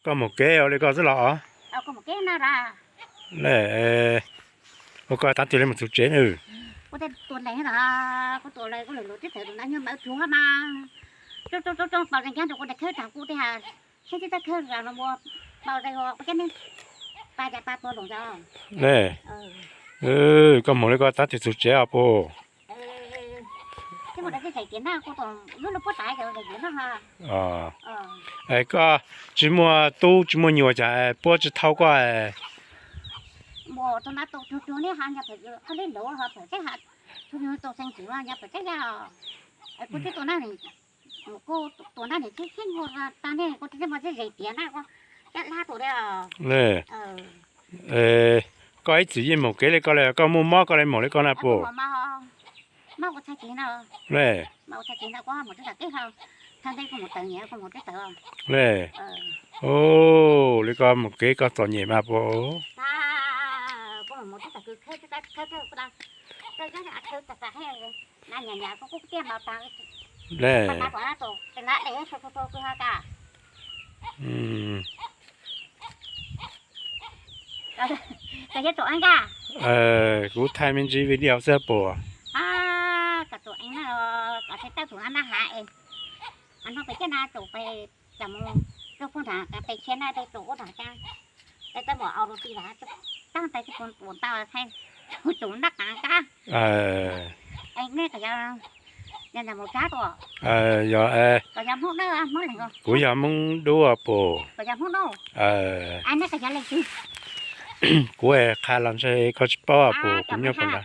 Koj mus kev ua li koj xwb los? Le, ua koj tab twg li mus txug tsev na? Le, koj mus li koj tab twg txug tsev os puj? Es koj tsis muaj tub tsis muaj nyuam cas puab tsis thau koj? Le, koj ib txwm yeej mus kev li koj li, koj muaj mob koj li mus li koj na puj? Le, le, li koj mus kev koj txom nyem mas puj? Le, kuv thaij me ntsis video xwb puj. Yog, kuv yog Hmoob Dub puj. Kuv qha los ntshe koj tsis paub puj, kuv nyob puag nrad.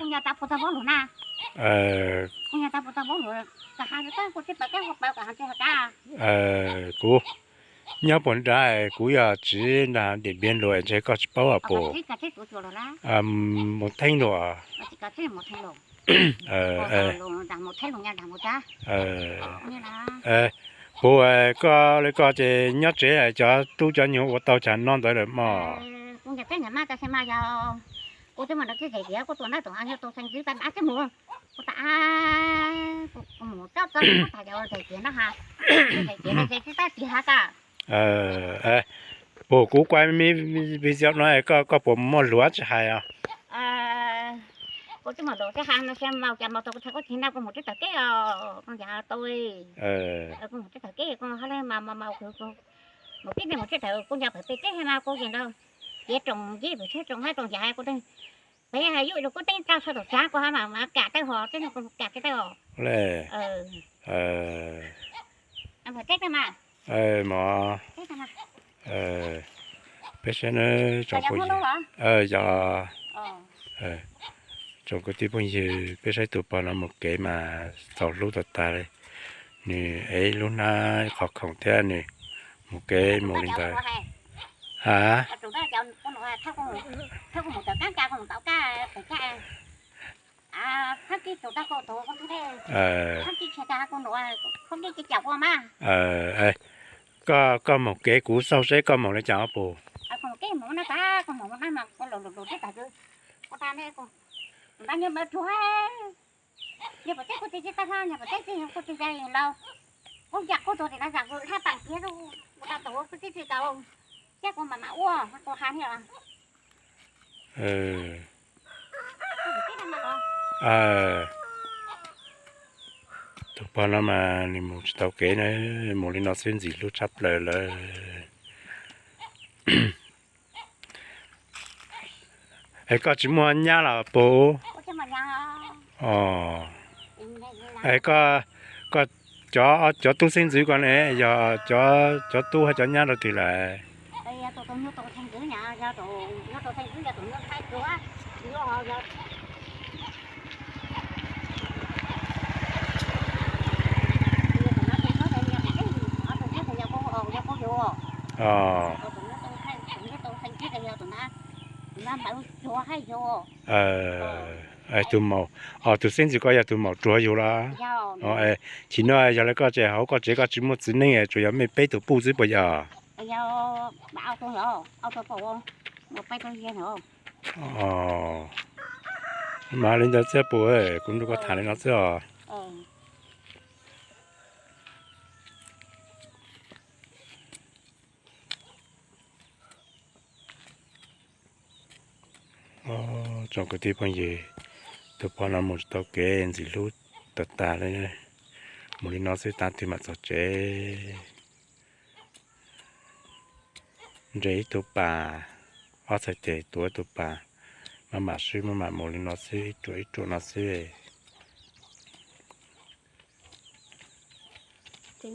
Kuv nyob puag nrad, kuv yog txiv nram Diam Npiav Luas ntshe koj tsis paub puj. Mus Theeb Luas. Puj, koj li koj ces nyob tsev cov tub cov nyuam ua tau cas noj ntawd lawm mog? Puj, kuv kuaj me video no koj puas muaj lus tsis hais os? Mog, peb saib, yog, tsoom kwv tij phooj ywg, peb saib tus pog no mus kev mas txaus hlub tag tag li. Nws ev lub hnab qhov khoom thiab nws mus kev mus li ntawd. Ha, koj, koj mus kev kuv xauj seb koj mus li cas puj. Tus pog no mas nws mus tsis tau kev na, mus li no xwb ntxim hlub tshaj plaws lawm. Es koj tsis muaj nyab los puj? Es koj, koj, cov, cov tub xeeb ntxwv koj ne yog cov tub hab cov nyab rau twg lawm? Tus maum, tus xeeb ntxwv koj yog tus maum tsuag yug los? Tsis no yog li koj tsev hauv koj tsev koj tsis muaj txiv neej tsuas yog mej peb tug puj xwb puas yog? Mas li ntawd xwb puj, kuv nrog koj tham li no xwb os. Tsoom kwv tij phooj ywg, tus pog no mus tsis tau kev ntxim hlub tas tas li. Mus li no xwb tav twg mam txog tsev. Nres ib tug pas, ob txhais tes tuav ib tug pas, maj mam swb maj mam mus li no xwb, ib ruam ib ruam no xwb.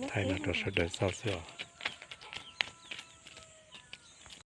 Thaij no rau sawv daws xauj xwb os.